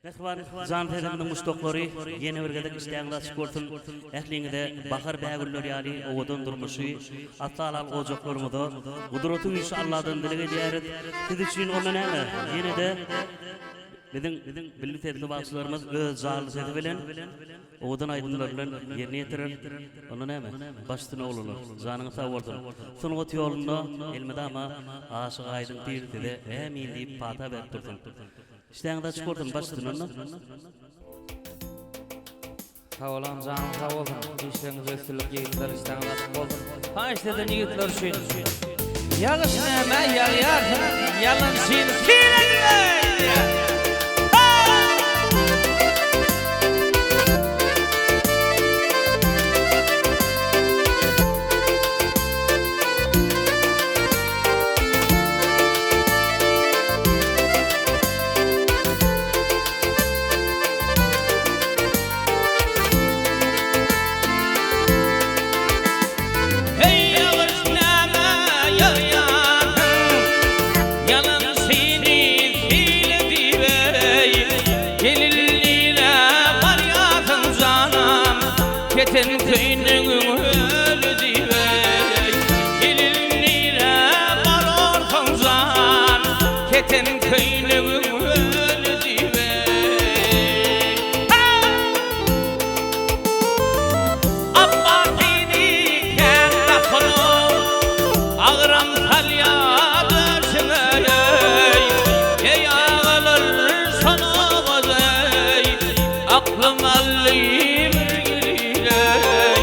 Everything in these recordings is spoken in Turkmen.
Mähriban jan sesimiziň muşdaklary, ýene bir gezek işdäňiz açyk bolsun! Ähliňize bahar bägülleri ýaly owadan durmuşy, asla halal ojaklaryňyza gudraty güýçli Alladan dileg edýäris. Siz üçin onda näme, ýene-de biziň billi sesli bagşylarymyz öz janly sesi bilen, owadan aýdymlary bilen ýerine ýetirer. Onda näme, baş üstüne oglanlar, janyňyz sag bolsun! Sungat ýolunda elmydama Aşyk Aýdyň pir size Ämin diýip pata berip dursun! Işdäňiz açyk bolsun baş üstüne onda. Sag bolam janyň sag bolsun işleriňizde üstünlik ýigitler işdäňiz açyk bolsun haýyşt eden ýigitler üçin Ýagyş nämä ýagýarsyň ýalançyny syladyň eý. Heý ýagyş nämä ýagýarsyň, ýalançyny seýle diýibeý, Gelin nirä barýarsyň janam, keten köýnegiň öli diýibeý, Gelin nirä bararsyň jan, keten köýnegiň öli diýibeý. Apbasyny kän dakynyp, agram salýar döşüňe, eý, agalar şonabada-eý, aklym aldy bir gelin-eý,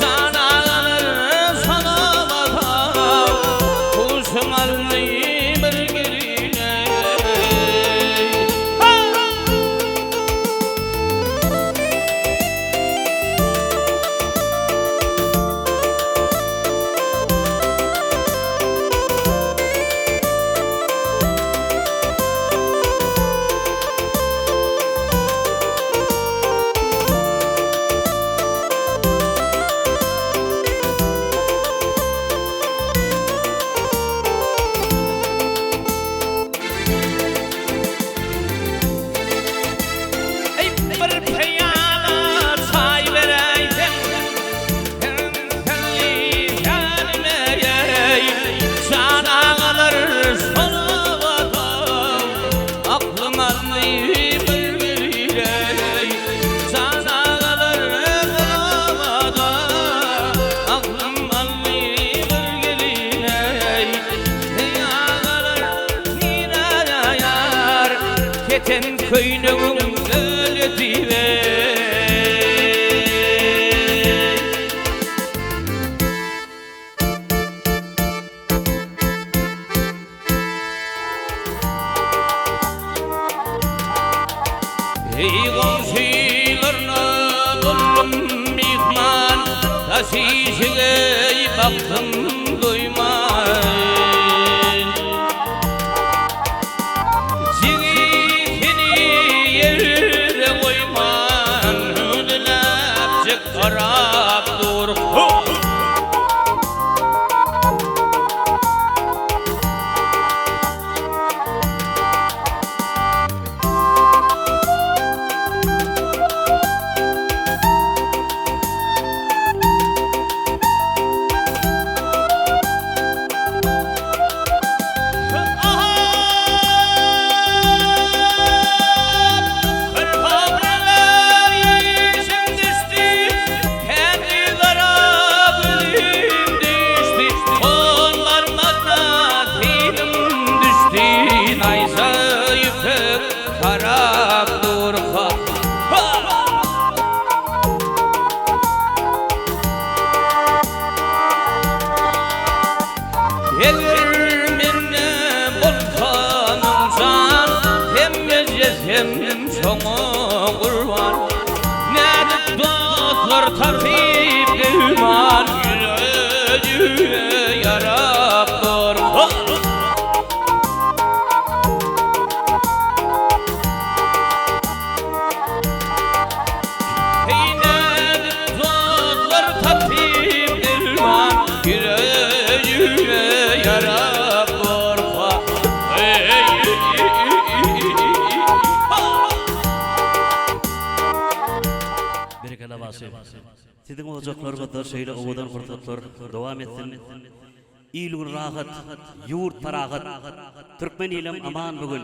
jan agalar şonabada, huşum aldy bir gelin-eý. Eý, bir pyýala çaý beräýseň, Senli ýaryma-eý, Jan agalar şonabada, Aklym aldy bir biri-eý, Jan agalar şonabada, Aklym aldy bir gelin-eý, Eý, agalar, nirä ýar, Keten köýnegiň döledi-eý. Eý goňşylaryna boldum myhman, Daş işige bakdym doýman. Jigisini ýerde goýman, Hüwdüläpjik garap dur. Eger mende bolsa jan, Hemmejesem şoňa gurban. Nädip dostlar tapyp derman, Ýüre-ýüre ýarap dur. Heý nädip dostlar tapyp derman, Ýüre-ýüre ýarap durka. bagşy. Siziň ojaklaryňyzda şeýle owadan pursatlar dowam etsin. Il-gün rahat, ýurt parahat, Türkmen ilem aman bu gün.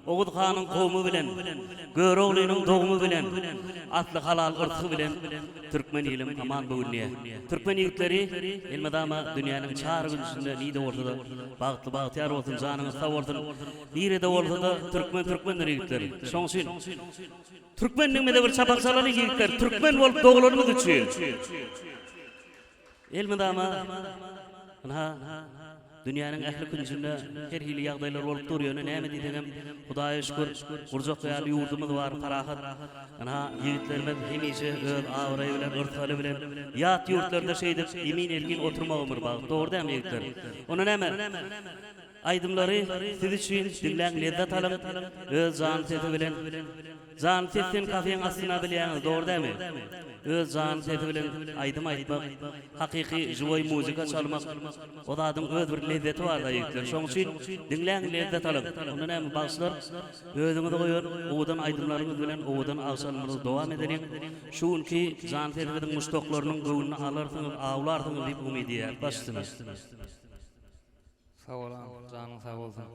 Oguz hanyň kowmy bilen, Göroglynyň dogmy bilen, Asly halal yrsy bilen, Türkmen ilim aman bu gün diýýär. Türkmen ýigitleri elmydama dünýäniň çar künjünde nide bolsa-da bagtly bagtyýar bolsun, janyňyz sag bolsun. Nirede bolsa-da türkmen türkmendir ýigitler. Şoň üçin türkmenligimize bir çapak çalalyň ýigitler, türkmen bolup doglanymyz üçin. Elmydama, ynha, dünýäniň ähli künjünde her hili ýagdaýlar bolup dur, ýöne näme diýseňem, Hudaýa şükür, gurjak ýaly ýurdumyz bar, parahat. Ynha, ýigitlerimiz hemişe öz abraýy bilen, yrsgaly bilen ýat ýurtlarda şeýdip emin-erkin oturmagam bir bagt. Dogry dälmi, ýigitler? Onda näme, aýdymlary siz üçin diňläň, lezzet alyň, öz janly sesi bilen. Janly ses sen kafeň astyna bilýäňiz dogry dämi? Öz janly sesi bilen aýdym aýtmak, hakyky žiwoý muzika çalmak o zadyň öz bir lezzeti barda ýigitler. Şoň üçin diňläň lezzet alyň. Onda näme bagşylar özüňizi goýan owadan aýdymlaryňyz bilen owadan agşamymyzy dowam edeliň. Şu günki janly sesimiziň muşdaklarynyň göwnüni alarsyňyz awlarsyňyz diýip umyt edýäris. Baş üstüne. Sag bol janyň sag bolsun.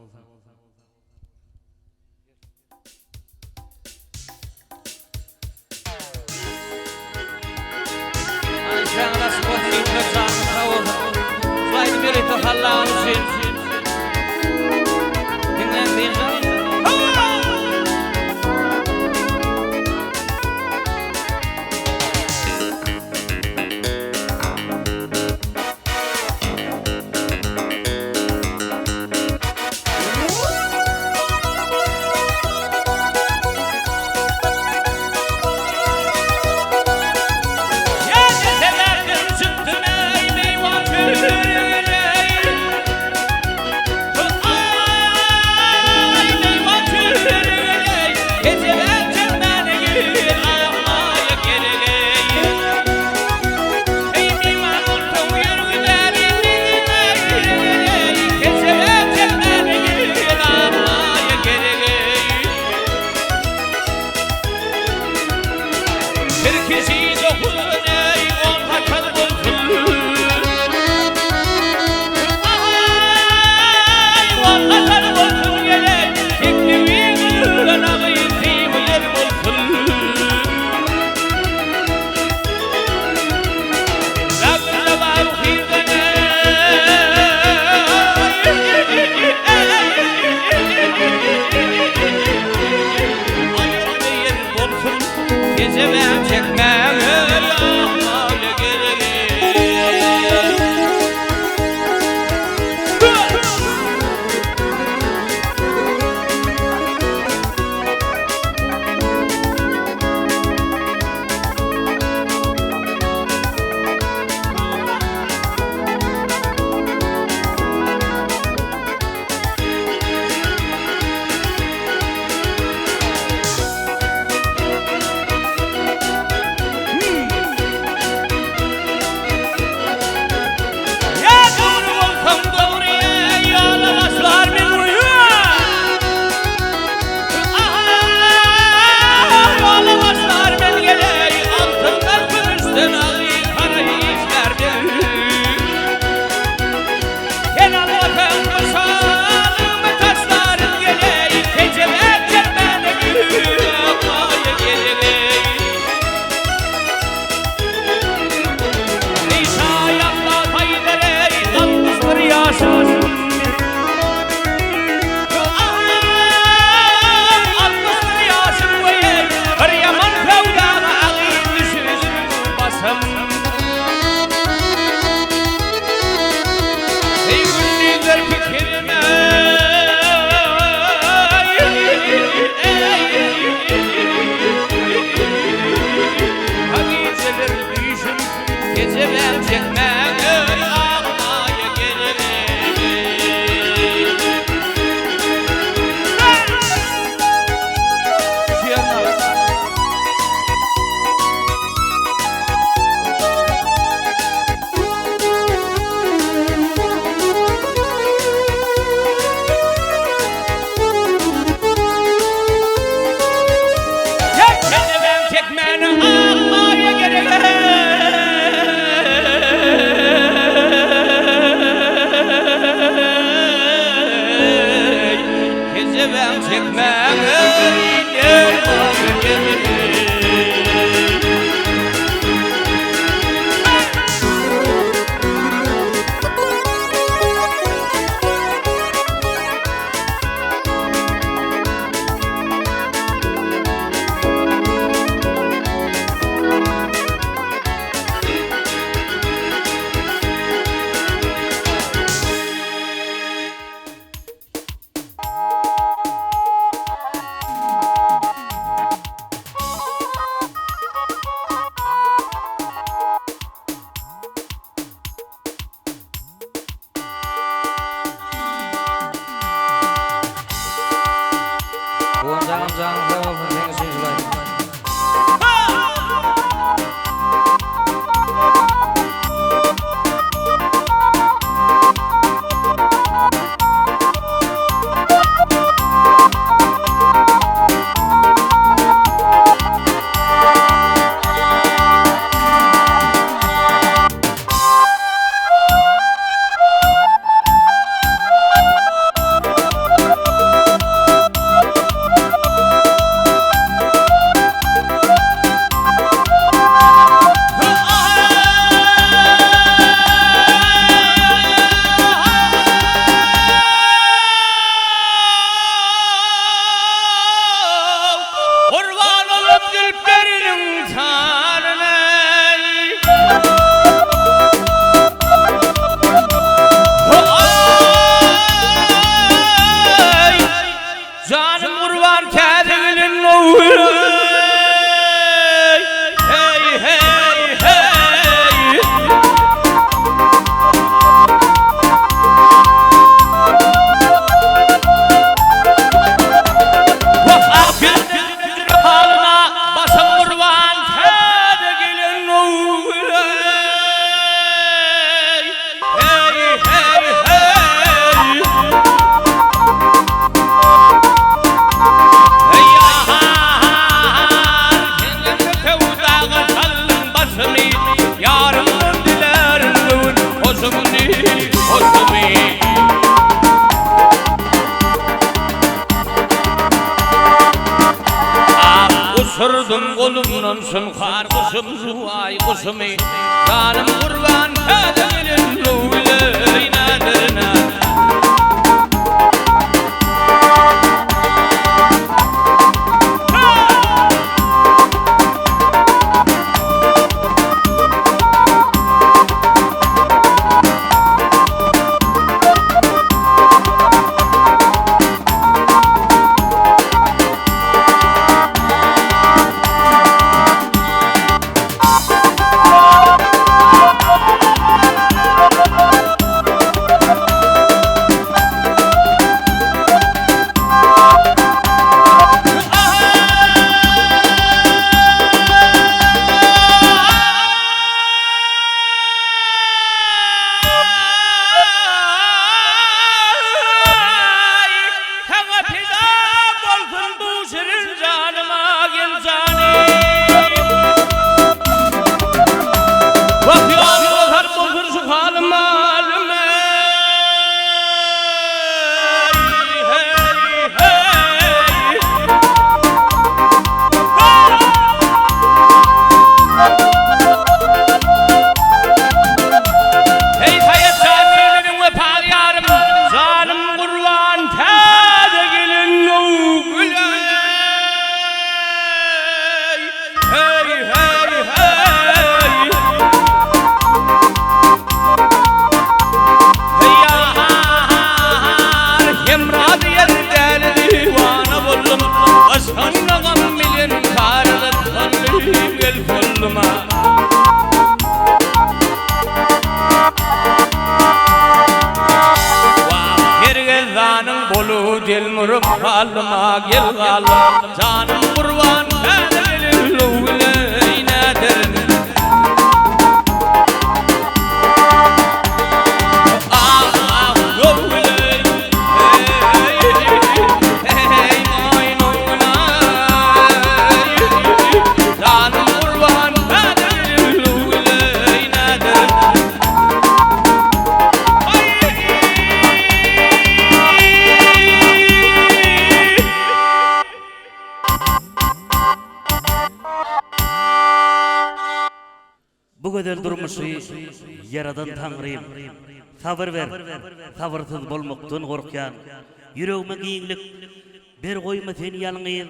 Uçurdum golumdan şunkar guşum, Waý guşumy, Janym gurban täze gelin Löwüleý näderine. Saňa pida bolsun bu şirin janyma gel janym. Wah ýoluňa sarp bolsun şu halym malym eý heý heý. Eý Saýat jany meniň wepaly ýarym, Janym gurban täze gelin gül eý, heý, heý, heý. Ýar hemra diýen däli diwana boldum, Yşgyňda gam bilen garylyp galdym gel golduma. Wah, sergezdanyň bolu delmuryp galdyma, gel galdym. Janym gurban, täze gelin löwüleý näderin. Ah, ah, löwüleý, hey, hey, maýyn oýnaý. Janym gurban, täze gelin löwüleý näderin. Bu gözel durmuşy ýaradan Taňrym, sabyr ber, sabyrsyz bolmakdan gorkýan. Ýüregime giňlik ber goýma sen ýalňyz,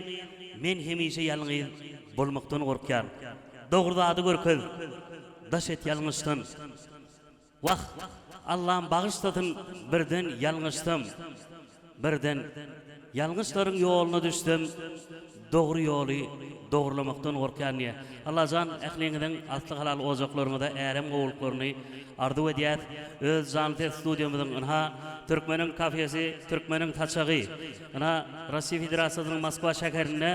men hemişe ýalňyz bolmakdan gorkýan. Dogry zady görkez, daş et ýalňyşdan. Wah, Allam bagyşlasyn birden ýalňyşsam, birden ýalňyşlaryň ýoluna düşsem, dogry ýoly dogrulamakdan gorkýan diýýär. Allajan ähliňiziň asly halal ojaklaryňyza älem gowulyklaryny arzuw edýäs. Öz Jan Ses studiýamyzyň ynha Türkmeniň kafesi, Türkmeniň saçagy, ynha Rossiýa Federasiýasynyň Moskwa şäherinde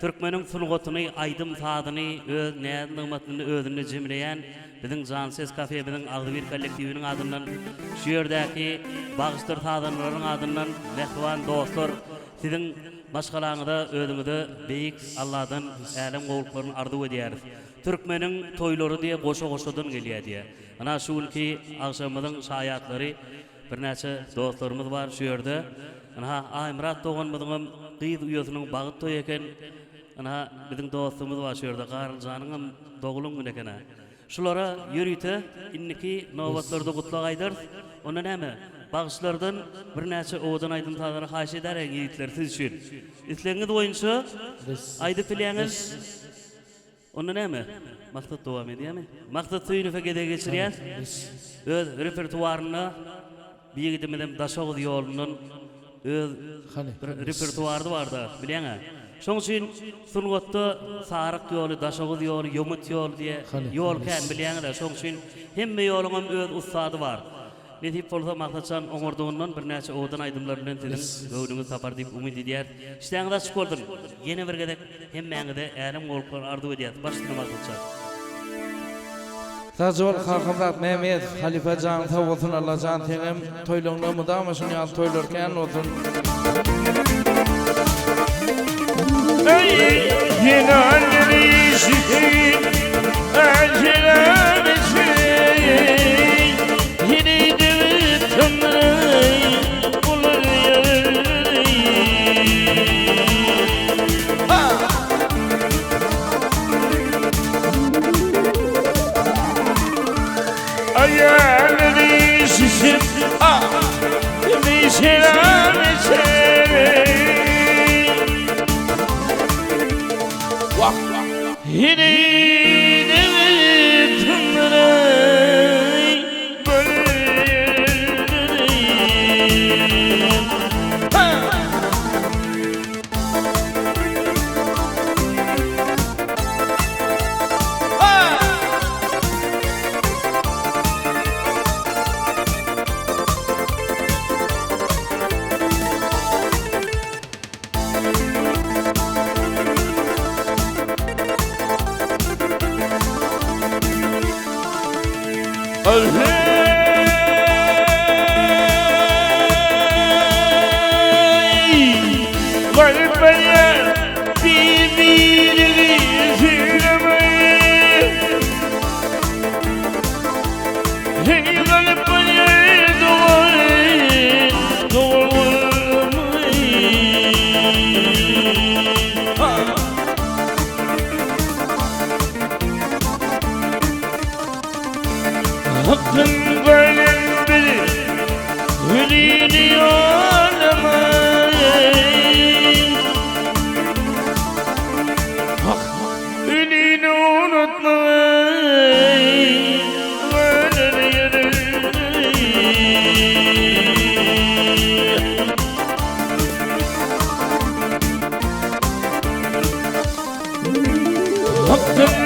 Türkmeniň sungatyny, aýdym-sazyny öz näz-nygmatyny özünde jemleýän biziň Jan Ses kafemiziň agzybir kollektiwiniň adyndan, şu ýerdäki bagşydyr sazandalaryň adyndan mähriban dostlar, siziň maşgalaňyza, özüňize beýik Alladan älem gowulyklaryny arzuw edýäris. Türkmeniň toýlary diýe goşa-goşadan gelýär diýe. Ynha şu günki agşamymyzyň şaýatlary Birnäçe dostlarymyz bar şu ýerde. Ynha, Aýmyrat doganymyzyňam gyz uýasynyň bagyt toýy eken. Ynha, biziň dostumyz bar şu ýerde, Garyljanyňam doglan güni eken-ä. Şulara ýörite indiki nobatlarda gutlag aýdarys. Onda näme, bagşylardan birnäçe owadan aýdym-sazlary haýyş edäreýin ýigitler siz üçin. Islegiňiz boýunça aýdyp bilýäňiz. Onda näme? Maksat dowam edýärmi? Maksat Söýünowa gezegi geçirýär. Öz repertuarynda bir ýigidimizem Daşoguz ýolundan öz bir repertuary barda, bilýäň-ä. Şoň üçin sungatda Saryk ýoly, Daşoguz ýoly, Ýomut ýoly diýe ýol kän bilýäňiz-ä. Şoň üçin hemme ýoluňam öz ussady bar. Nesip bolsa Maksatjan oňardygyndan birnäçe owadan aýdymlar bilen siziň göwnüňiz tapar diýip umyt edýäris. Işdäňiz açyk bolsun! Ýene bir gezek hemmäňize älem gowulyklary arzuw edýäris. Baş üstüne Maksatjan. Sagja bol Kakamyrat Mämmedow halypa janyň sag bolsun Allajan seňem toýlaňda mydama şuň ýaly toýlar kän bolsun. Aýalary şişip, ah, kimi şerap içer. Wah, hine-de tındyray, böldüreýin. Ha! Hey! Garip beni bir-birini söylemeyin. Hey garip beni doğru, doğru. Ha! Hakkın gönlün bilir, hülini ağlamayın. Hak hülini unutmayın. Ölür yürür. Hakkın